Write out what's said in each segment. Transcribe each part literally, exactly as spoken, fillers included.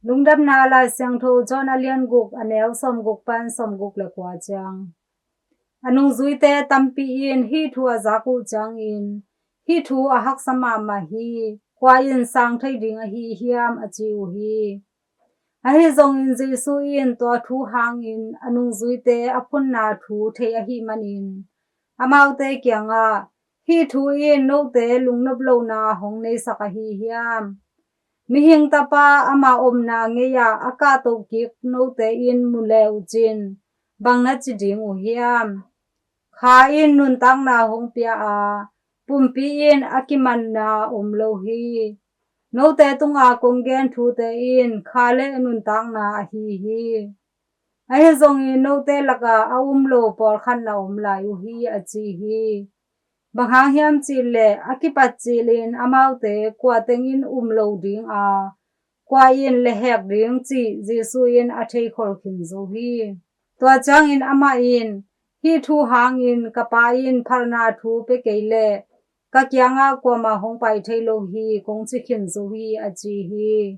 Lungdamna Lai Siangtho John a lian guk, a neu sawmguk pan sawmguk le kua ciang. A nungzuite tampi in hih thu a zak uh ciangin, "Hih thu a haksa mahmah hi, kua in sang thei ding ahi hiam?" a ci uh hi. Ahi zongin Jesu in tua thu hangin a nungzuite a phunna thu thei ahih manin, amaute kiangah, "Hih thu in note lungnop lohna hong neisak ahi hiam? Mihing Tapa ama omna ngei-ah a kahtoh kik note in mu le uh cin, bang na ci ding uh hiam? Kha in nuntakna hong pia a, pumpi in a kimanna om lo hi. Note tunga kong gen thute in kha le nuntakna ahi hi. Ahi zongin note lakah a um lo pawlkhat na om lai uh hi," a ci hi. Bang hang hiam cihleh a kipat cilin amaute kua tengin um lo ding a, kua in lehhek ding cih Jesu in a theikhol khin zo hi. Tua ciangin amah in, "Hih thu hangin ka Pa in phalna thu pia kei leh ka kiangah kuamah hong pai thei lo hi, kong ci khin zo hi," a ci hi.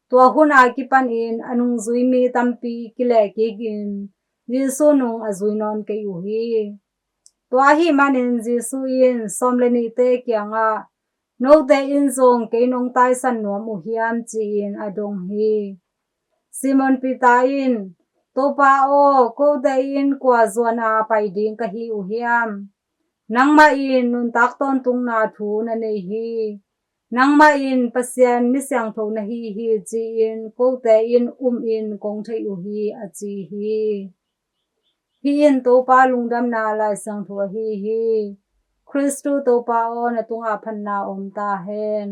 Tua hun a kipanin a nungzui mi tampi kilehkikin Jesu nung a zui nawn kei uh hi. Tua ahih manin Jesu in sawm le nihte kiangah, "Note in zong kei nong taisan nuam uh hiam?" ci-in a dong hi. Simon Peter in, "Topa aw, kote in kua zuan a pai ding ka hi uh hiam? Nangmah in nuntak tawntungna thu na nei hi. Nangmah in Pasian mi siangtho na hi hi, ci-in kote in um in kong thei uh hi," a ci hi. Hih in Topa Lungdamna Lai Siangtho ahi hi. Khristu Topa aw, na tungah phatna om ta hen.